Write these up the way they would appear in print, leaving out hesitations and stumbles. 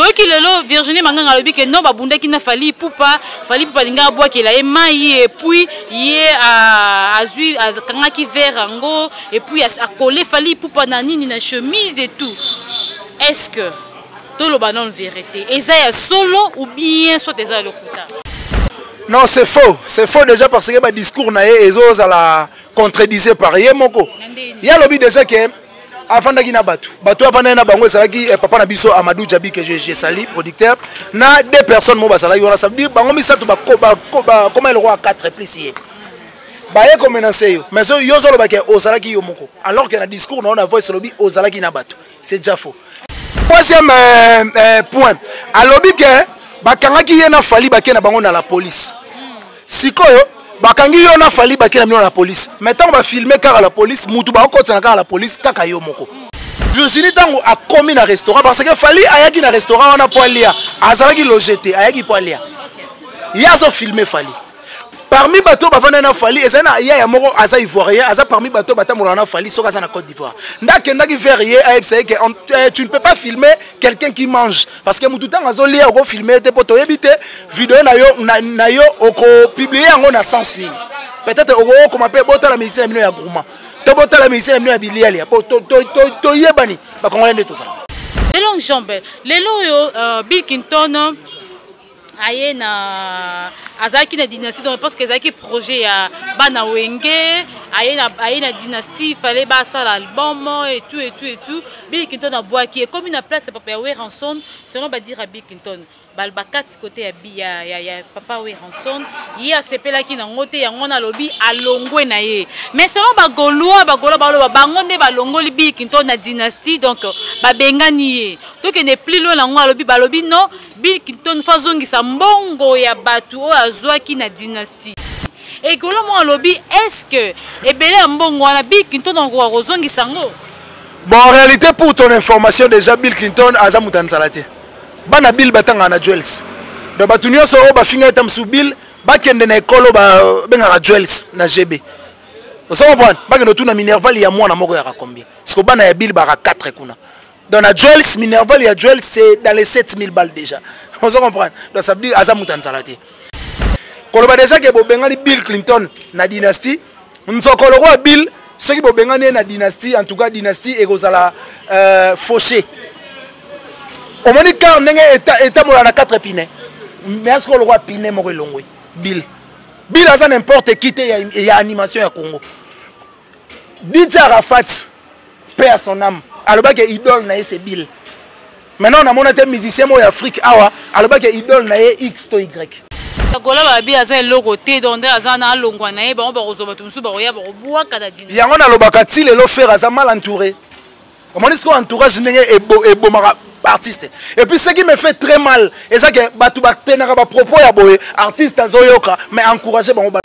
Toyoki lelo Virginie Manganga alobi ke non, babundaki na Fally Ipupa, Fally Ipupa alingi abwakela ye mai et puis ye azwi akangaki verre yango et puis akole Fally Ipupa na nini na chemise et tout. Est-ce que toloba non vérité eza ya solo ou bien soit eza ya lokuta? Non, c'est faux. C'est faux déjà parce que ba discours na ye ezozala contredisé par ye moko. Ye alobi déjà que avandaki na bato, bato avandaki na bango ezalaki eh, papa na biso Amadou Djabi que je salue, producteur, na deux personnes mo bazalaki wana. Ça veut dire bango misato bakoma eloko ya 4 plus ye baye komenance yo, mais yo ozoloba ke ozalaki yo moko, alors que na discours na yo na voice olobi ozalaki na bato. C'est déjà faux. Troisième point, alobi ke bakangaki ye na Fally, bake na bango na la police. Sikoyo bakangi yo na Fally, bake na bino na la police, mais ntango bafilme kaka la police, mutu bakokotisa na kaka la police kaka yo moko. Virginie ntango akomi na restaurant, parce que Fally ayaki na restaurant wana po alia, azalaki loge te, ayaki po alia, ye azofilme Fally. Parmi bato bavanda na Fally, ezali na yaya moko aza ivoirien, aza parmi bato batambolaka na Fally soki aza na Côte d'Ivoire. Nde akendaki vers ye, ayebisa ye ke tu ne peux pas filmer quelqu'un qui mange, parce que mutu ntango azolia okofilme te, mpo toyebi te video na yo, na yo okopublie yango na sens nini. Peut-être okokoma mpe botala musicien na bino ya groupement, to botala musicien na bino ya bilialia, po toyebani bakongolais nde tozala. De longue jambe lelo oyo Bill Clinton aye na azalaki na dynastie, donc parce que ezalaki projet ya bana Wenge, aye na dynastie, fallait basala album et tout et tout et tout. Bill Clinton abwaki, ekomi na place ya papa ya Werrason. Selon badira Bill Clinton, bakati côté ya papa Werrason, ye asepelaki nango te, yango wana alobi alongwe na ye. Mais selon bagaulois, bagaulois baloba bango nde balongoli Bill Clinton na dynastie, donc babengani ye. Tokende plus loin nango, alobi balobi non, Bill Clinton fa azongisa mbongo ya bato oyo azwaki na dynastie. Ekolo moko alobi, est-ce que ebele ya mbongo wana Bill Clinton akoka kozongisa yango? Bon, en réalité, pour ton information, déjà Bill Clinton aza moto ya nzala te. Bana Bill batangaka na Jewels. Donc bato nyonso oyo bafinga ete mosusu Bill bakende na ekolo babengaka Jewels na GB. Ozo comprendre? Bakende otuna minerval ya mwana moko yaka combien. Parce que bana ya Bill baka 4 kuna. Donc na Jewels, minerval ya Jewels c'est dans les 7000 balles déjà. Ozo comprendre? Donc ça veut dire aza moto ya nzala te. Koloba déjà ke bobengani Bill Clinton na dynastie, nzoko lokola Bill soki bobengani ye na dynastie, en tout cas dynastie ekozala fauché. Omoni car ndenge etambola na 4 pneus. Mais est-ce que lokola pneu moko elongwe? Bill. Bill aza n'importe qui te ya animation ya Congo. DJ Arafat, paix à son âme, alobaki idole na ye c'est Bill. Maintenant on a monté musicien mo ya Afrique awa, alobaki idole na ye X to Y. Gola babi aza eloko te, donc nde aza na alongwa na ye, bango bakozwa bato mosusu bakoya bakobwaka na dina. Yango nalobaka ti lelo Ferre aza mal entouré. Omoni sikoyo entourage ndenge ebomaka artiste. Et puis ce qui me fait très mal, eza ke bato batenaka ba propos ya boye, artiste azoyoka, mais encourager bango ba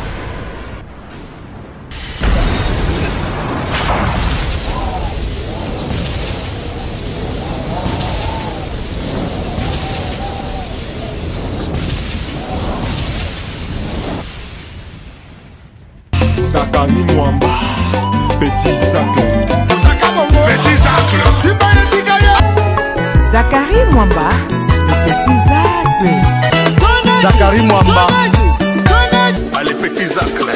Zakari Mwamba, Petit Zacle. Petit Zacle. Zakari Mwamba, Petit Zacle. Zakari Mwamba. Allez, Petit Zacle.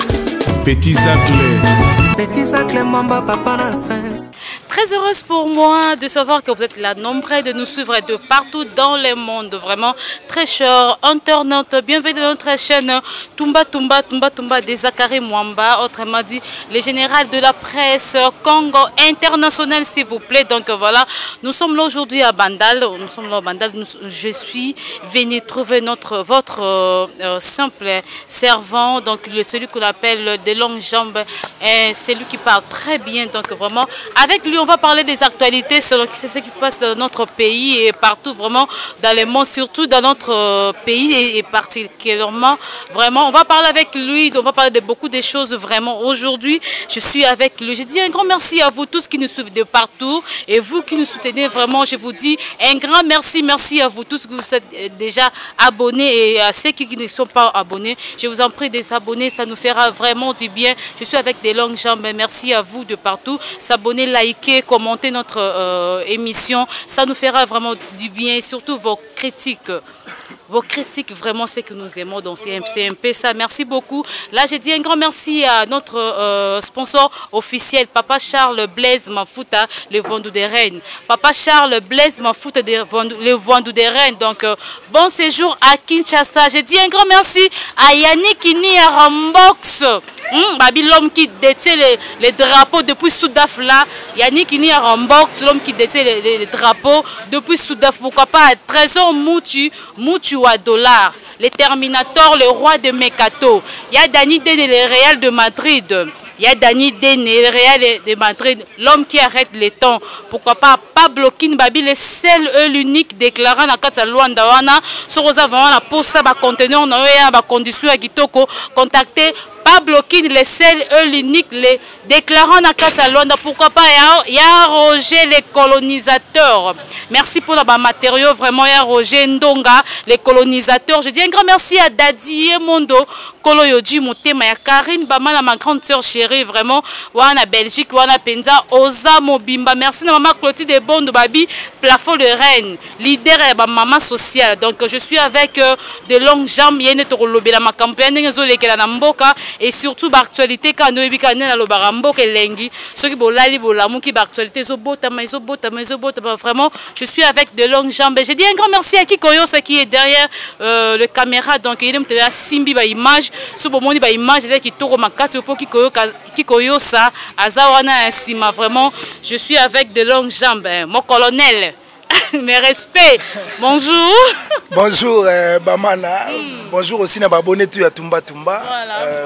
Petit Zacle. Petit Zacle Mwamba, papa na prince. Très heureuse pour moi de savoir que vous êtes là nombreux, de nous suivre de partout dans le monde. Vraiment, très chers internautes, bienvenue dans notre chaîne Tumba Tumba Tumba Tumba des Zakari Mwamba, autrement dit, le général de la presse Congo international, s'il vous plaît. Donc voilà, nous sommes là aujourd'hui à Bandal. Nous sommes là à Bandal. Je suis venu trouver votre simple servant, donc celui qu'on appelle de longues jambes, et celui qui parle très bien. Donc vraiment, avec lui, on va parler des actualités, selon ce qui passe dans notre pays et partout, vraiment dans le monde, surtout dans notre pays et particulièrement, vraiment, on va parler avec lui, on va parler de beaucoup de choses vraiment. Aujourd'hui, je suis avec lui. Je dis un grand merci à vous tous qui nous suivez de partout et vous qui nous soutenez vraiment, je vous dis un grand merci, merci à vous tous qui vous êtes déjà abonnés et à ceux qui ne sont pas abonnés, je vous en prie de s'abonner, ça nous fera vraiment du bien. Je suis avec des longues jambes, merci à vous de partout. S'abonner, liker, Likez, commentez notre émission. Ça nous fera vraiment du bien et surtout vos critiques. Vos critiques, vraiment, c'est que nous aimons. Donc, c'est un peu ça. Merci beaucoup. Là, j'ai dit un grand merci à notre sponsor officiel, Papa Charles Blaise Mafuta, le Vendou des Reines. Papa Charles Blaise Mafuta, le Vendou des Reines. Donc, bon séjour à Kinshasa. J'ai dit un grand merci à Yannick Nia Rambox. Babi, l'homme qui détient les drapeaux depuis Soudaf là. Yannick Nia Rambox, l'homme qui détient les drapeaux depuis Soudaf. Pourquoi pas Trésor Moutu, Moutu à dollar. Le Terminator, le roi de Mekato. Il y a Dani Dene, le Real de Madrid. Il y a Dani Dene, le Real de Madrid, l'homme qui arrête les temps. Pourquoi pas Pablo Kinbabi, le seul et l'unique déclarant dans kati ya Luanda wana. Soroza vraiment la posa ba conteneur na yo ya ba condition ya kitoko. Contactez Pablo Kin, le seul et l'unique, le déclarant dans kati ya Luanda. Pourquoi pas ya Roger les colonisateurs. Merci pour le matériau, vraiment ya Roger Ndonga, les colonisateurs. Je dis un grand merci à Dadi Mondo, Koloyoji Motema, ya Karine Bamana, ma grande sœur chérie, vraiment. Wana Belgique, wana Penza, Oza Mobimba. Merci à maman Clotilde Bondo Babi, plafond de reine, leader et ma maman sociale. Donc je suis avec de longues jambes, yene toko lobela makambo, ya ndenge ezolekela na mboka, et surtout ba actualité ka noyebi ka nde nalobaka mboka elengi. Soki bolali bolamuki, ba actualité ezobotama, ezobotama, ezobotama. Vraiment, je suis avec de longues jambes. J'ai dit un grand merci à Kikoyosa qui est derrière le caméra. Donc il est simbi ba image. So bomoni ba image eza kitoko makasi po Kikoyosa aza wana ya nsima. Vraiment, je suis avec de longues jambes, hein. Mon colonel. Mes respects. Bonjour. Bonjour Bamana. Bonjour aussi na babonné tout ya Tumba Tumba.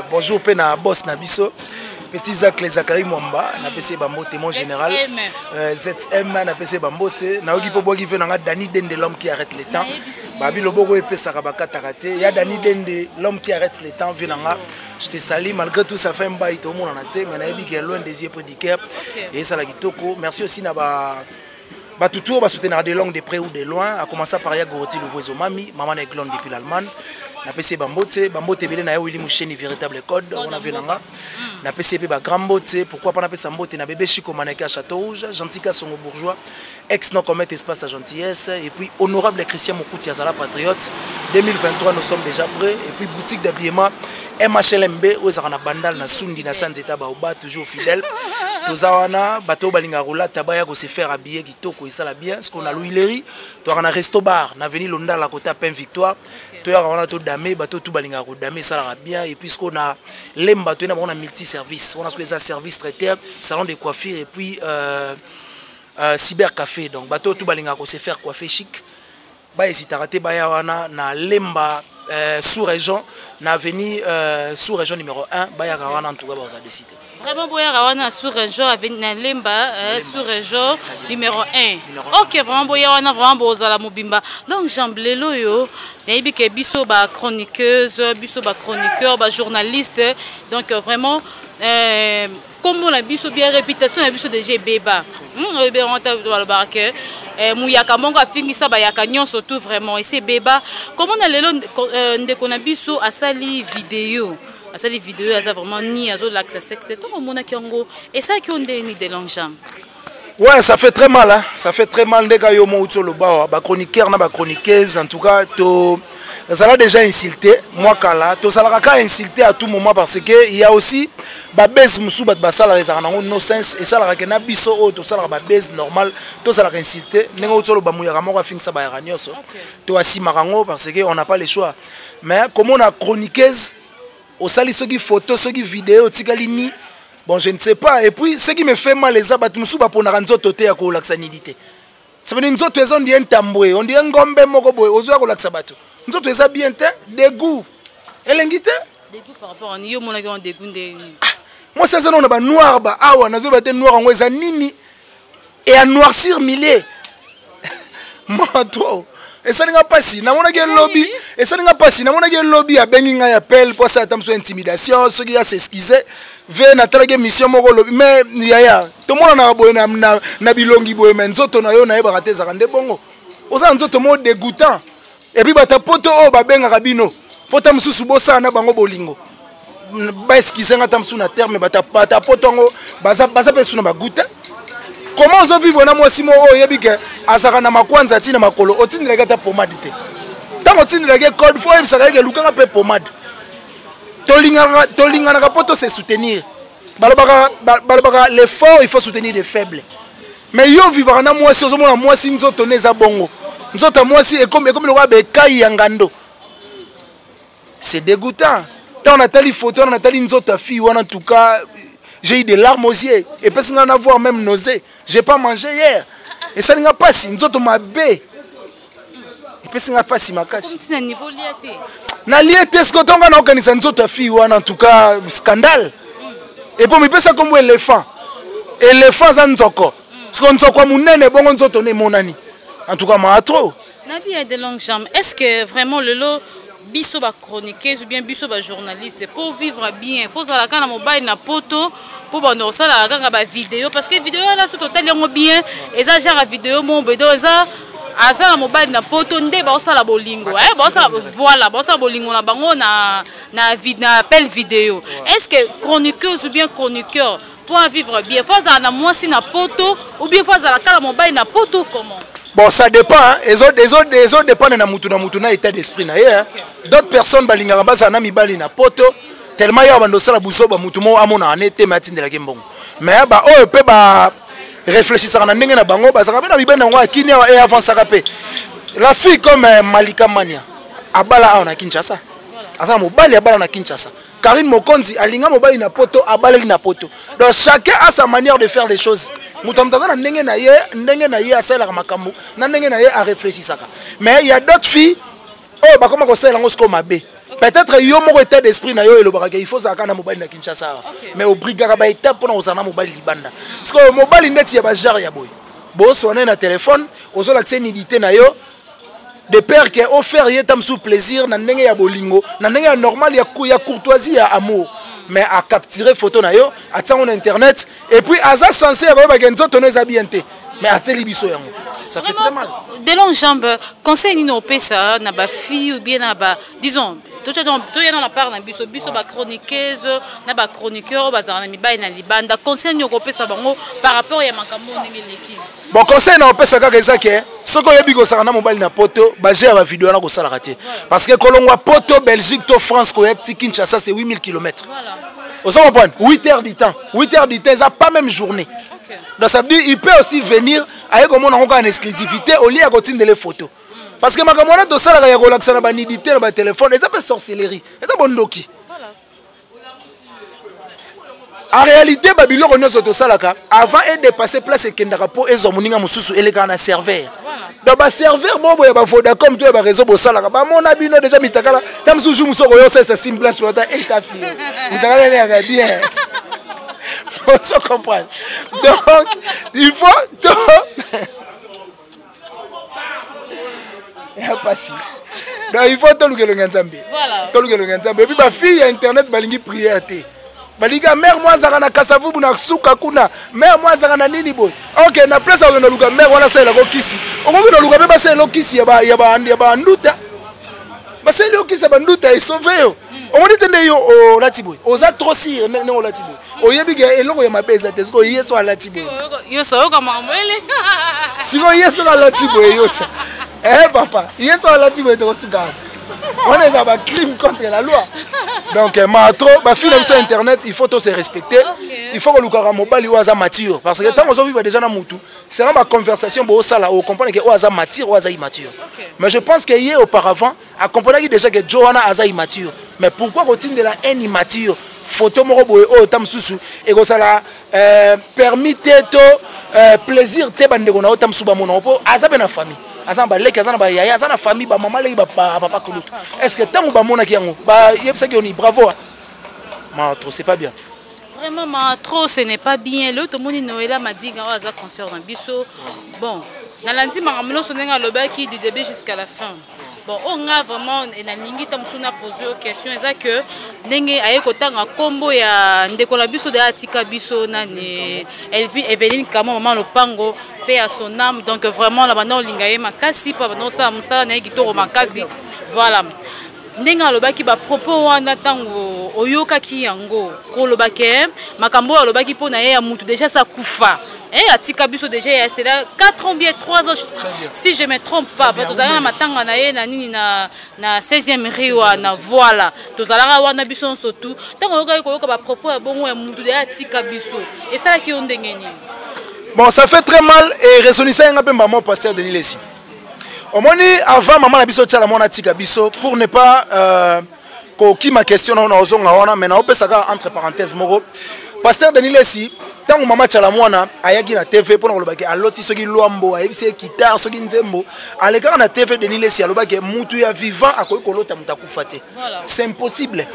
Bonjour pe na boss na biso. Petit Zach les Zakari Mwamba, na PC Bambote mon général. ZM. ZM na PC Bambote, na oki po boki fe na Dani Dende l'homme qui arrête le temps. Nayebi. Babi loboko epesa ka bakata kate. Ya Dani Dende l'homme qui arrête le temps ve nanga. Je te salue malgré tout ça fait un bail tout le monde en a té, mais nayebi qui est loin des yeux près du cœur. Et ça la kitoko. Merci aussi na ba Ba tutu ba soutenir de longue de près ou de loin, à commencer par ya Goroti Louvoiso Mami, maman est glonde depuis l'Allemagne. Na PC Bambote, Bambote belé na ya Willy Moucheni véritable code, on a vu nanga. Na PC pe ba grand mbote, pourquoi pas na PC Mbote na bébé Chico Maneka à Château Rouge, Gentil Songo bourgeois, ex non commettre espace à gentillesse et puis honorable Christian Mokouti Azala patriote 2023 nous sommes déjà prêts et puis boutique d'habillement MHLMB oyo ezalaka na Bandal na Sundi na Sanzeta Baoba toujours fidèle. Tozawana bato balinga rolata baya ko se faire habiller kitoko esala bien ce qu'on a l'huilerie toyaka na resto bar na avenue Londala côté Pain Victoire. Toyaka wana to dame bato tout balinga ko dame esalaka bien et puis ce qu'on a lemba toyena bango na multi service. On a ce que service traiteur, salon de coiffure et puis cyber café. Donc bato tout balinga ko se faire coiffer chic. Ba hésitera te baya wana na lemba sous-région, na avenue sous-région numéro 1, bayaka wana en tout cas baza décider. Vraiment boyaka wana sous-région avenue na lemba sous-région numéro 1. Numéro 1. OK, vraiment boyaka wana vraiment bozala mobimba. Donc Jean Blelo yo, nayebi ke biso ba chroniqueuse, biso ba chroniqueur, ba journaliste. Donc vraiment comme on a biso bien réputation na biso déjà beba. Be on ta ba ba ke muyaka mongo afingisa ba yaka nyonso tout vraiment et c'est beba. Comment on a lelo ndeko na biso asali vidéo. Asali vidéo aza vraiment ni azo laksa sexe to mona ki yango et ça qui on ni de longue jambe. Ouais, ça fait très mal hein. Ça fait très mal ndeka yo mo utso lobawa ba chroniqueur na ba chroniqueuse en tout cas to zala déjà insulté moi kala to zala kaka insulté à tout moment parce que il y a aussi ba base musu bat ba sala ezaka nango no sens et sala ka na biso o to sala ba base normal to zala ka insulté ndenge utso loba muyaka moko afingisa ba yaka nyonso. To asimaka ngo parce que on n'a pas le choix mais comme on a chroniqueuse osali soki photo soki vidéo tikali ni bon je ne sais pas et puis ce qui me fait mal les abat musu ba pona nzoto te ya ko lakisa nudité. Ça veut dire nzoto eza on dit ntambwe, on dit ngombe moko boye ozo ko lakisa bato. Nzoto eza bien te, dégoût. Elengi te? Dégoût par rapport à yo mona ki dégoût nde. Ah, moi c'est ça on ba noir ba awa nazo ba te noir ngo eza nini et à noircir milliers. Moi trop. Esalinga pasi, namonaki lobi, esalinga pasi, namonaki lobi abengi ngai appel pour ça atam so intimidation, ce qui a s'excuser. Ve na talaki mission moko lobi mais yaya, to mona na boye na, na, na bilongi boye mais nzoto na yo na yebaka te ezalaka nde bongo. Oza nzoto mo dégoûtant. Et puis bata poto oyo babengaka bino. Pota mosusu bosala na bango bolingo. Ba excuser nga ta mosusu na terme, bata poto yango, baza pe mosusu na ba goût. Comment ozovivre na mwasi moko oyo oyebi ke azalaka na makwanza ti na makolo, otindelaki ata pomade te? Ntango otindelaki code, fo oyebisaka ye ke lukaka mpe pomade. Tolinganaka mpo to se soutenir. Balobaka les forts, il faut soutenir les faibles. Mais yo vivaka na mwasi, ozomona mwasi nzoto ne eza bongo, nzoto ya mwasi ekomi lokola bekai ya ngando. C'est dégoûtant. Ntango natali photo wana, natali nzoto ya fille wana, en tout cas j'ai eu des larmes aux yeux. Epesi nga na voir même nausée. J'ai pas mangé hier. Esali nga mpasi, nzoto mabe epesi nga mpasi makasi. Nalie te. Siko ntongo naokanisa nzoto ya fille wana, en tout cas scandale. Epo mipesa kombo éléphant, éléphant aza nzoko, siko nzoko ya monene bongo, nzoto ne emonani. En tout cas maa trop. Na vie ya de longue jambe, est ce que vraiment lelo biso bachroniqueuse ou bien biso bajournaliste, pour vivre bien, faut ozala kaka na mobali na poto mpo bando osalaka kaka bavideo? Parce que video wana, so totali yango bien, eza genre ya video moko boye. Donc eza aza na mobali na poto nde baosala bolingo, baosala, voilà, baosala bolingo na bango na appel vidéo. Est ce que chroniqueuse ou bien chroniqueur, pour vivre bien, faut azala na mwasi na poto ou bien faut azala kaka mobali na poto? Comment? Bon, ça dépend, hein. Ezo dépendre na mutu na mutu na état d'esprit na ye, hein. Okay. D'autres personnes balingaka bazala na mibali na poto, tellement ya bando osala buzoba, mutu moko amonaka ne te, me atindelaki mbongo. Mais baoyo mpe ba réfléchissaka na ndenge na bango, bazalaka mpe na mibali na bango ya kini awa e avançaka mpe. La fille comme Malika Mania abala awa na Kinshasa, aza na mobali, abala na Kinshasa. Karine Mokonzi alinga mobali na poto, abaleli na poto. Donc chacun a sa manière de faire les choses. Moto ya moto aza na ndenge na ye, ndenge na ye asalelaka makambo, na ndenge na ye arefléchisaka. Mais il y a d'autres filles oyo bakoma kosalela yango sikoyo mabe. Peut-être yo moko, état d'esprit na yo elobaka ke il faut ozalaka na mobali na Kinshasa awa, mais obrigaka baétape mpona kozala na mobali libanda. Sikoyo mobali ndeti ya bagenre ya boye, boswana na telefone, ozolakisa nudité na yo de peur ke ofaire ye ta mosusu plaisir na ndenge ya bolingo, na ndenge ya normal, ya courtoisie, ya amour, mais acapture photo na yo, atiango na internet. Et puis aza censé akoyebake nzoto no eza bien te, mais atieli biso yango. Ça fait très mal. De longue jambe, conseil nini opesa na bafille ou bien na ba, disons, toya na part na biso, biso bachroniqueuse na bachroniqueur oyo bazala na mibali na libanda, conseil nini okopesa bango par rapport ya makambo ndenge eleki? Bon, conseil na opesa kaka eza ke soki oyebi kosaka na mobali na poto, baje ya bavideo wana kosalaka te, parce que kolongwa poto, Belgique to France, koya ti Kinshasa, c'est 8000 km. Ozo comprendre? 8 heures du temps, 8 heures du temps eza pas même journée. Donc ça veut dire il peut aussi venir aye komona yango kaka na exclusivité au lieu ya kotindele photo, parce que makambo wana tosalaka ya kolakisa na banudité na batelefone, eza mpe sorcellerie, eza bondoki. En réalité, babiloko nyonso tosalaka, avant edépasser place ekendaka mpo ezwa moninga mosusu, elekaka na serveur. Donc baserveur moko boye ya bavodacom to ya bareseau bosalaka, bamona bino déjà mitakala. Ta mosusu jour mosusu okoyo osalisa sim blanche ota eta fille mitakala eneyaka bien. Ozo comprendre? Donc il faut to ya pasi. Donc il faut toluka elongi ya Nzambe, toluka elongi ya Nzambe. Et puis bafille ya internet balingi prière te, balingi mare mo azalaka na Kasavubu na suka kuna, mare mo azalaka na nini boye. Ok, na place akokende luka mare wana asalelako kisi, okoki na luka mpe basalela kisi ya banduta, basaleli yo kisi ya banduta, esauve yo. Omoni te nde yo olati boye, oza trop sûr ndenge olati boye, oyebi ke eloko ya mabe eza te. Sikoyo ye so alati boye, sikoyo ye soki alati boye, yosa eh papa, ye so alati boye, tokosuka wana, eza bacrime contre la loi. Donc ma trop bafille na biso ya internet, il faut to se respecter. Il faut kolukaka mobali oyo aza mature, parce que ntango ozovivre déjà na mutu, selon baconversation boosala, ocomprendre ke oyo aza mature, oyo aza immature. Mais je pense que ye auparavant acomprenaki déjà ke jo wana aza immature. Mais pourquoi kotindela un immature photo moko boye oyo ta mosusu ekozala permis te to plaisir te? Bandeko na yo ta mosusu bamona mpo aza mpe na famille, aza na baleki, aza na bayaya, aza na famille, bamama leki, bapapa kulutu. Est ce que ntango bamonaki yango, bayebisaki yo ni bravo? Ma trop, c'est pas bien. Vraiment, ma trop, ce n'est pas bien. Lelo tomoni Noela Madinga oyo aza concert na biso. Bon, nalandi makambo nyonso ndenge alobaki du début jusqu'à la fin. Bon, oyo nga vraiment nalingi ta mosusu na pose yo question eza que ndenge aye kotanga nkombo ya ndeko na biso deya atika biso, nani, Elvi Eveline Kamo, mama lopango, mpe ya son âme. Donc vraiment na banda olinga ye makasi mpo banda osala mosala na ye kitoko makasi. Voilà, ndenge alobaki bapropos wana, ntango oyokaki yango, koloba ke makambo oyo alobaki mpo na ye ya mutu déjà sa kufa. Eh, atika biso déjà ya cela 4 ans bien 3 ans, si je me trompe pas. Tozalaka na matanga na ye na nini na 16e rue wana. Voilà, tozalaka wana biso nyonso tu. Ntango oyokaki koyoka bapropos ya bongo ya mutu deya atika biso, esalaki yo ndenge nini? Bon, ça fait très mal et résonissa yanga mpe mbamo. Pasteur Denis Lesi, omoni, avant mama na biso tiala mwana atika biso, pour ne pas kokima question na ozonga wana, mais naopesaka entre parenthèse moko. Pasteur Denis Lesi, ntango mama Tiala mwana ayaki na TV mpona kolobaki aloti soki Lwambo ayebisi ye guitare, soki nzembo alekaka na TV, Denis Lesi alobaki mutu ya vivant akoki kolota moto akufa te. C'est impossible,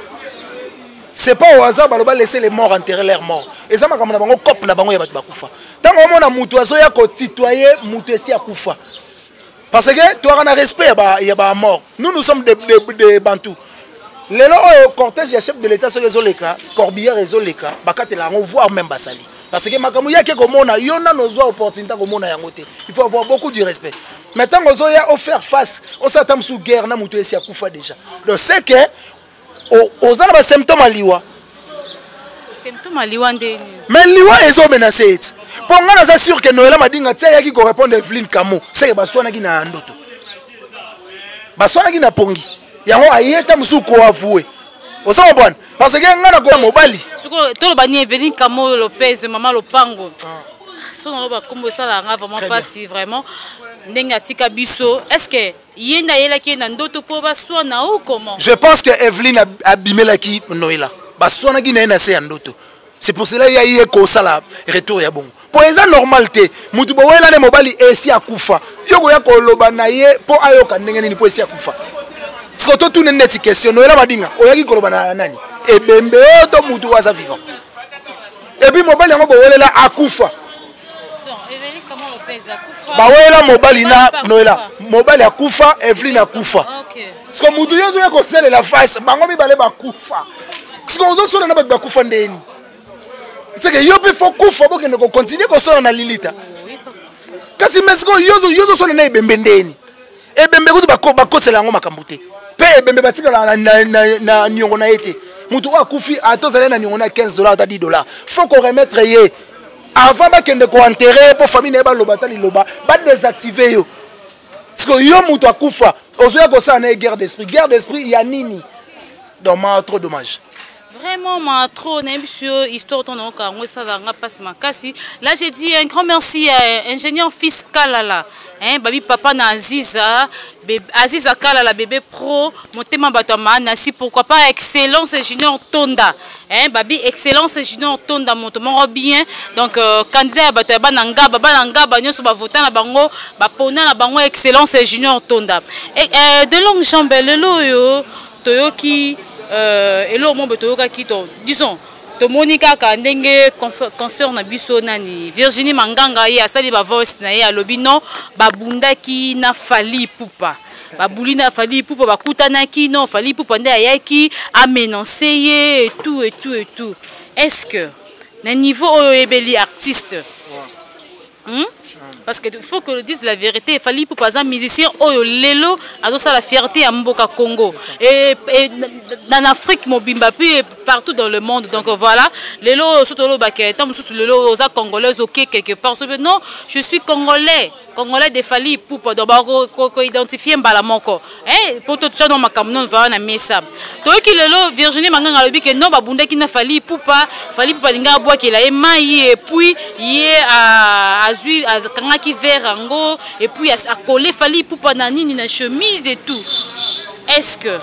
c'est pas au hasard baloba: "Laisser les morts enterrer leurs morts." Eza makambo na bango, cope na bango ya bato bakufa. Ntango omona mutu azoya kotitoye mutu esi akufa, parce que toaka na respect ya bamort. Nous, nous sommes des Bantu. Lelo oyo cortège ya chef de l'État soki ezoleka, corbillard ezoleka, bakatela yango, voire même basali, parce que makambo yaki komona yo nano ozwa opportunité komona yango te. Il faut avoir beaucoup du respect. Mais ntango ozoya ofaire face, osala ta mosusu guerre na moto esi akufa déjà, donc c'est que oza na basymptôme aliwa. Symptôme aliwa ndeni? Mais liwa ezomenace ete mpo nga naza sûr ke Noela Madinga ti ayaki korépondre Eveline Kamo, seke baswanaki na ndoto, baswanaki na pongi. Yango aye ta mosusu koavoue, oza comprendre? Parce que nga na koya mobali. Sikoyo toloba ni Eveline Kamo Lopez, mama lopango, so naloba nkombo esalaka nga vraiment mpasi vraiment ndenge atika biso. Est ce que ye nde ayelaki ye na ndoto mpo baswana ou comment? Je pense que Eveline abimelaki Noela, baswanaki na ye na se ya ndoto. C'est pour cela ye ye kosala retour ya bongo, mpo eza normal te. Mutu bowelane mobali esi akufa, yo koya koloba na ye mpo ayoka ndenge nini? Mpo esi akufa. Siko totune neti question: Noela Madinga, oyaki koloba na nani? Ebembe oyo to mutu oyo aza vivant? Et puis mobali yango bowelela akufa, bawela mobali na Noela, mobali akufa, Eveline akufa. Siko mutu yo ozoya kosalela face, bango mibale bakufa. Siko ozosona na bato bakufa ndeni? Seke yo mpe fo kufa, bokende kocontinue kosona na lilita. Kasi me sikoyo yo ozosona na ebembe ndeni? Ebembe kutu bakosela yango makambo te, mpe ebembe batikala na niongo na ye te. Motu oyo akufi, ata ozali na niongo na 15 dollar, ata 10 dollar, faut koremettre ye avant bakende koenterre, mpo famille na ye baloba ata liloba, badésactive yo. Sikoyo yo moto akufa, ozoya kosala na ye guerre d'esprit. Guerre d'esprit ya nini? Donc ma trop dommage. Vraiment, ma trop. Nayebi biso histoire to nayoka yango, esalaka mpasi makasi. Là, j'ai dit un grand merci à ingénieur fils Kalala, hein, babi papa na Aziza, bébé, Aziza Kalala, bébé pro motema bato ya maanasi. Pourquoi pas Excellence Junior Tonda, hein, babi Excellence Junior Tonda, moto moko bien. Donc candidat ya bato ya bana Ngaba, bana Ngaba nyonso bavota na bango, bapona na bango Excellence Junior Tonda. Et, de longue jambe, lelo oyo toyoki eloko moko boye, toyokaki to disons tomoni kaka ndenge concert na biso nani, Virginie Manganga, ye asali bavoice na ye, alobi non, babundaki na Fally Ipupa, babuli na Fally Ipupa, bakutanaki, non, Fally Ipupa nde ayaki amenance ye et tout et tout et tout. Est ce que na niveau oyo oyebeli artiste, Parce que il faut que le dise la vérité, Fally Ipupa aza musicien oyo lelo azosala fierté ya mboka Congo et dans Afrique mobimba, puis partout dans le monde. Donc voilà, lelo oyo so tolobaka ntango mosusu, lelo oza congolaise, ok, quelque part so non, je suis congolais, congolais de Fally Ipupa, donc bakoidentifie mbala moko po totya no makambo nono vala na mesa. Toyoki lelo Virginie Manganga alobi ke non, babundaki na Fally Ipupa, Fally Ipupa alingi abwakela ye mai, et puis ye azwi, akangaki verre yango, et puis akole Fally Ipupa na nini, na chemise et tout. Est ce que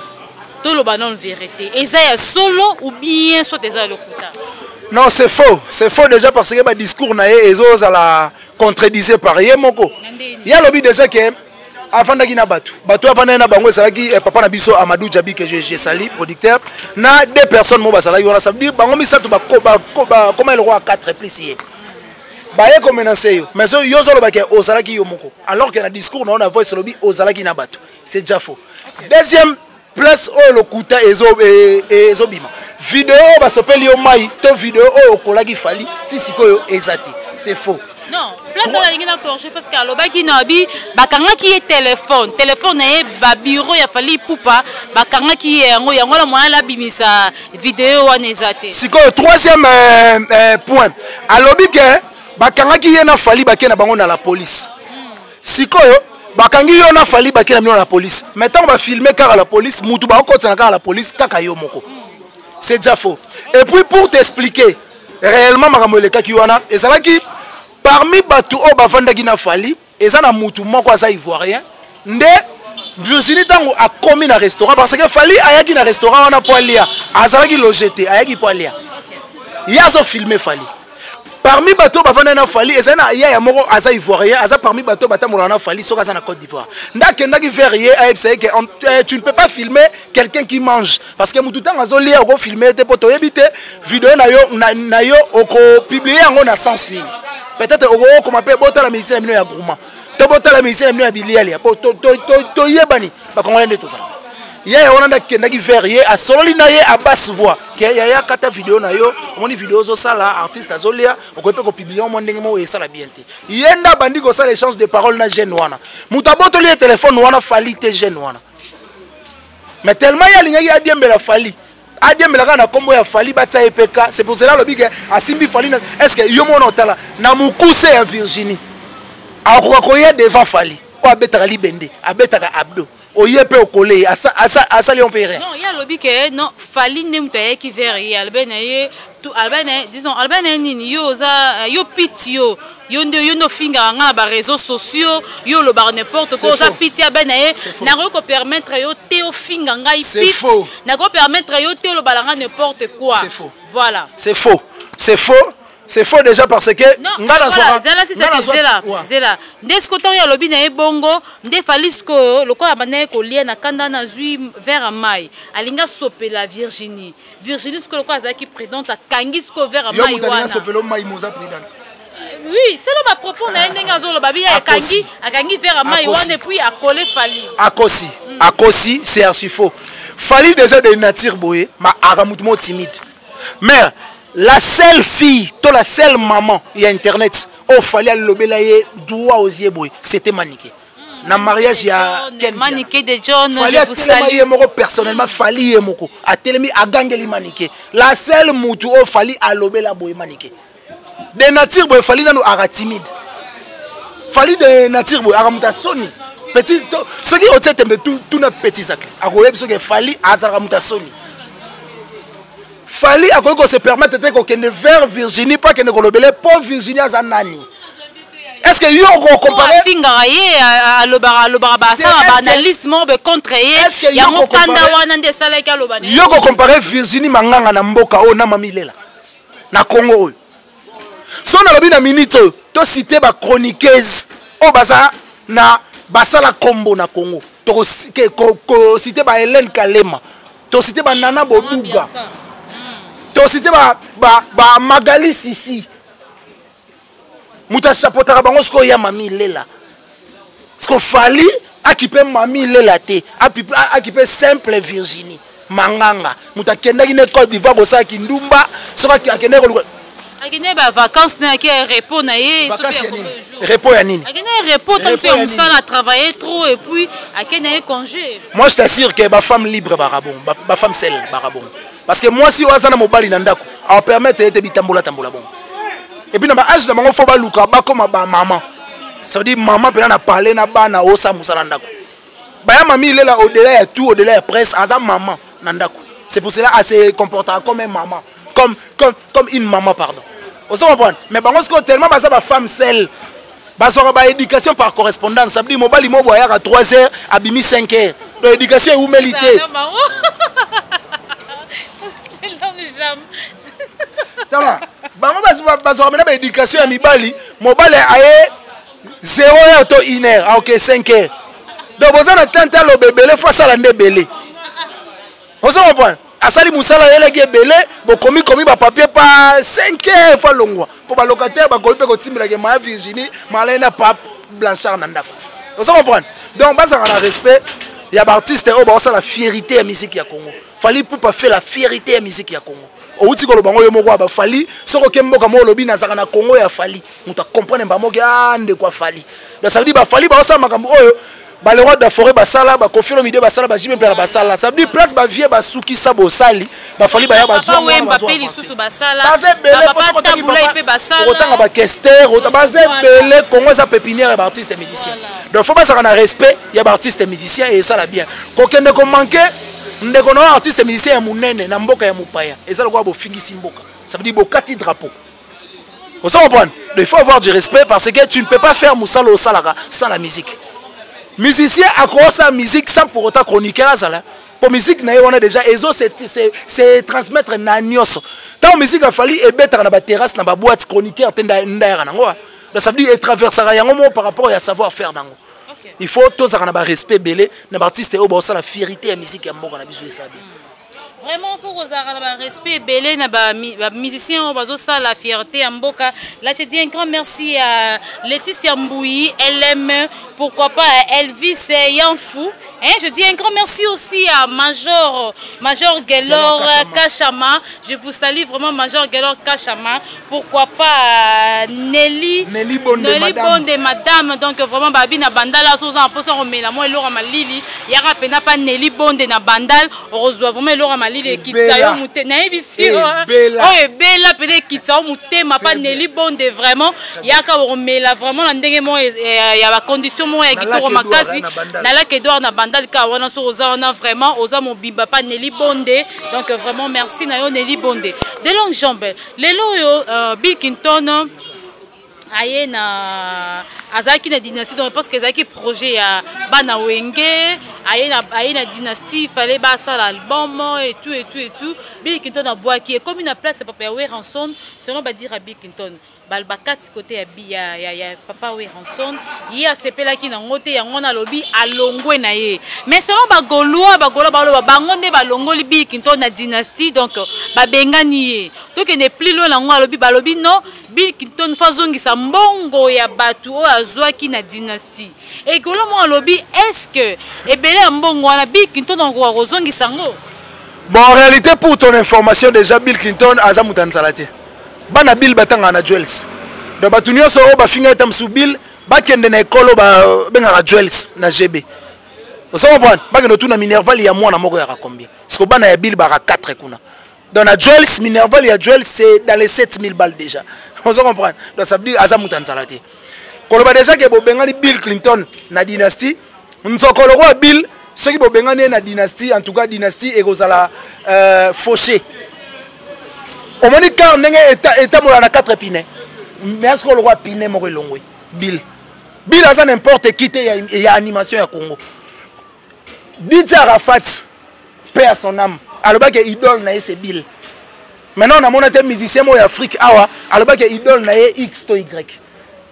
toloba nano vérité, eza ya solo ou bien soit eza ya lokuta? Non, c'est faux, c'est faux déjà, parce que badiscours na ye ezozala contredisé par ye moko. Ye alobi déjà ke avandaki na bato, bato avandaki na bango ezalaki papa na biso Amadou Djabi, que je sali, producteur, na deux personnes mo bazalaki wana. Ça veut dire bango misato bakoma eloko ya 4 plus ye baye komenase yo. Mais yo ozoloba ke ozalaki yo moko, alors que na discours na yo, na voice, olobi ozalaki na bato. C'est déjà faux. Deuxième place oyo lokuta ezobima, video oyo basopeli yo mai to video oyo okolaki Fally, ti sikoyo eza te. C'est faux. Non, place oyo alingi na corriger, parce que alobaki na abi bakangaki ye téléphone na ye, babureau ya Fally Ipupa bakangaki ye yango. Yango wana mwana abimisa video wana eza te. Sikoyo troisième point, alobi ke Bakangaki ye na Fally, bake na bango na la police. Sikoyo bakangi yo na Fally, bake na bino na la police, mais ntango bafilme kaka la police, mutu bakokotisa na kaka la police, kaka yo moko. C'est déjà faux. Et puis, pour t'expliquer réellement makambo elekaki wana, ezalaki parmi bato oyo bavandaki na Fally, eza na mutu moko aza Ivoirien. Nde Virginie, ntango akomi na restaurant, parce que Fally ayaki na restaurant wana po alia, azalaki loge te, ayaki po alia. Ye azofilme Fally. Parmi bato bavanda na Fally, eza na yaya moko aza Ivoirien, aza parmi bato batambolaka na Fally soki aza na Côte d'Ivoire. Nde akendaki vers ye, ayebisa ye ke tu ne peux pas filmer quelqu'un qui mange, parce que mutu ntango azolia, okofilme te, mpo toyebi te video na yo, na yo okopublie yango na sens nini. Peut-être okokoma mpe botala musicien na bino ya groupement, to botala musicien na bino ya bilialia, po toyebani, bakongolais nde tozala. Yaya wana nde akendaki vers ye, asololi na ye à basse voix ke yaya, kata video na yo, omoni video ozosala, artiste azolia, okoki mpe kopublie mwa ndenge moko esala bien te. Ye nde abandi kosala échange de parole na jeune wana. Moto abotoli ye telefone wana, Fally te, jeune wana. Mais tellement ye alingaki adiembela Fally, adiembela kaka na nkombo ya Fally, batia ye peka. C'est pour cela alobi ke asimbi Fally. Est ce que yo mona otala na mokuse ya Virginie, akoka koya devant Fally oyo abetaka libende, abetaka abdo, oye mpe okole ye, asali yo mpe rien? Non, ye alobi ke non, Fally nde moto ayaki vers ye, alobi na ye, alobi na ye, disons, alobi na ye nini? Yo oza yo piti, yo nde, yo nde ofingaka nga na baréseaux sociaux, yo olobaka n'importe quoi, oza piti. Abe na ye, nakoki kopermettre yo te ofinga ngai piti, nakoki permettre yo te olobala nga n'importe quoi. C'est faux. Voilà. C'est faux, c'est faux, c'est faux déjà, parce que nga nazwaka, zela, sisaki, zela, zela. Nde siko ntango ye alobi na ye bongo, nde Fally sikoyo, lokola abanda ye kolia na kanda, nazwi verre ya mai, alingi asopela Virginie. Virginie sikoyo, lokola azalaki prudente, akangi sikoyo verre ya mai wana. Asopela mai, moza prudente? Oui, selon bapropos na ye, ndenge azoloba bi, akangi verre ya mai wana et puis akole Fally. Akosi, akosi, c'est archi faux. Fally déjà de nature boye, ma aka mutu mo timide. Mais la seule fille to la seule maman ya internet oyo Fally alobela ye droit aux yeux boye, c'était Manike na mariage ya Ken. Manike de John. Fally atelema ye moko personnellement. Fally ye moko atelemi, agangeli Manike. La seule mutu oyo Fally alobela boye, Manike. De nature boye, Fally nanu aka timide. Fally de nature boye aka moto asoni petit. Soki otie tembe, tuna petit Zacle, akoyebi soki Fally azalaka moto asoni. Fally akoki kose permettre te kokende vers Virginie mpo akende kolobele, mpo Virginie aza nani? Est ce que yo okocompare? Afingaka ye, alobaka, basala baanalyse moko be contre ye, yango kanda wana nde esalaki aloba. Yo kocompare Virginie Manganga na mboka oyo na Mami Lela na Congo oyo? So nalobi na minute oyo, tocite bachroniqueuse oyo baza na basala kombo na Congo, tokocite ba Hélène Kalema, tocite banana Boduga, tocite ba Magali Sisi. Moto asapotaka bango sikoyo ya Mami Lela. Siko Fally akipe Mami Lela te, akipe simple Virginie Manganga, moto akendaki na Côte d'Ivoire kosala kindumba. Soki akendaki koluka Akende bavacance na ake, repos na ye. Repos ya nini? Akende repos, ntango so ya mosala, travailler trop et puis akende ye congé. Moi, je t'assure que bafemme libre baka bon, bafemme seule baka bon, parce que mwasi oyo aza na mobali na ndako apermettre ye te bitambola tambola bongo. Et puis na baage na bango, fo baluka bakoma bamama. Ça veut dire mama mpena na parle na bana, osala mosala ndako. Baya Mami Ilela, au-delà ya tout, au-delà ya presse, aza mama na ndako. C'est pour cela ase comportera comme un maman, comme une maman, pardon. Ozo comprendre? Mais bango sikoyo, tellement baza bafemme seule, bazwaka baéducation par correspondance. Ça veut dire mobali moko ayaka 3 heures, abimi 5 heures, donc éducation ewumeli te. Tala bango, bazwaka mena baéducation ya mibali. Mobali aye 0 heure to 1 heure, aoke 5 heures, donc boza na tante, aloba ebele, fo asala nde ebele. Ozo comprendre? Asali mosala, ayelaki ebele, bokomi komi bapapier pa 5 heures, fo alongwa, mpo balocataire bakomi mpe kotimbelaka maya Virginie malai na pape Blanchard na ndako. Ozo comprendre? Donc bazalaka na respect ya baartiste oyo baosala fierté ya musique ya Congo. Fally Ipupa fait la fierté ya musique ya Congo. Outi koloba ngo yo moko ya baFally. Soki oke mboka moko, olobi nazalaka na Congo ya Fally, moto acomprendre mba moki, a ndeko aFally. Donc ça veut dire baFally baosala makambo oyo. Ba le roi de la forêt basala, ba Koffi Olomide basala, ba JB Mpiana basala. Ça veut dire place ba vieux basukisa bosali, ba Fally baya bazwa Papa Wemba pe lisusu basala. Baza ebele Ba papa Tabu Ley pe basala. Otanga ba Kester, ota baza ebele Congo eza pépinière ya ba artistes et musiciens. Donc faut bazaka na respect ya ba artistes et musiciens et esala bien. Kokende ko manquer ndeko na artiste musicien ya munene na mboka ya mopaya eza lokola bofingisi mboka. Ça veut dire bokati drapeau. Vous comprenez? Il faut avoir du respect parce que tu ne peux pas faire mosala osalaka sans la musique. Musicien akosa musique sans pour autant chroniqueur azala. Pour musique na ye wana déjà ezo se transmettre na nyonso. Tant musique afali ebetaka na ba terrasse na ba boîte chroniqueur te ndayaka nango. Donc ça veut dire etraversaka yango moko par rapport ya savoir faire nango. Il faut tozaka na ba respect belé na ba artiste oyo baosala fierté ya musique ya mboka na biso esabi. Vraiment faut kozalaka na ba respect ebele na ba musiciens oyo bazosala fierté ya mboka. Là je dis un grand merci à Laetitia Mbouyi, LM, pourquoi pas à Elvis Yanfou. Hein, je dis un grand merci aussi à Major Gelor Kachama. Je vous salue vraiment Major Gelor Kachama. Pourquoi pas à Nelly, Nelly Bonde, Nelly madame. Bonde, madame. Donc vraiment babi na bandal azo en poso romela moi elora malili yaka pena pa Nelly Bonde na bandal okozwa vraiment elora malili ekitsa yo mute na yebisi yo, hein. Ebela. Oh, ebela pena ekitsa yo motema pa Nelly Bonde vraiment yaka romela vraiment na ndenge mo ya ba condition mo ya Na kitoko Lac Edouard, makasi. hein, na Bandal. Na Lac Edouard na bandal ka wana so oza wana vraiment oza mobimba pa Nelly Bonde. Donc vraiment merci na yo Nelly Bonde. De longues jambes. Lelo oyo Bill Clinton aye na azalaki na dynastie, donc parce que ezalaki projet ya bana Wenge, aye na dynastie, fallait basala album et tout et tout et tout. Bill Clinton abwaki ekomi na place ya papa ya Werrason, selon ba dire Bill Clinton. Ba ba kati côté ya bi, ya, ya, ya papa Werrason, ye asepelaki na ngote yango na lobi alongwe na ye. Mais selon ba Gaulois, ba Gaulois ba loba bango nde ba longoli Bill Clinton na dynastie, donc ba bengani ye. Donc ne plus loin na ngo alobi ba lobi non, Bill Clinton fa zongisa mbongo ya batu oyo azwaki na dynastie. Et Gaulois mo alobi est-ce que ebele ya mbongo wana Bill Clinton akoka kozongisa ngo? Bon, en réalité pour ton information déjà Bill Clinton aza mutu nzala te. Bana Bill batanga na Jewels. Donc batu nyonso oyo bafinga eta musu Bill bakende na ekolo ba bengaka Jewels na GB. Ozo comprendre? Bakende tuna Minerval ya mwana moko ya combien? Parce que bana ya Bill baka 4 kuna. Donc na Jewels, Minerval ya Jewels c'est dans les 7000 balles déjà. Ozo comprendre? Donc ça veut dire aza mutu nzala te. Koloba déjà que bobengani Bill Clinton na dynastie, nzokolo roi Bill soki bobengani na dynastie, en tout cas dynastie ekozala fauché. Omoni car ndenge etambola na 4 pines. Mais est-ce que le roi pine moko elongwe? Bill. Bill aza n'importe qui te ya animation ya Congo. DJ Arafat, paix à son âme. Alobaki idole na ye c'est Bill. Maintenant on a monté musicien mo ya Afrique awa, alobaki idole na ye X to Y.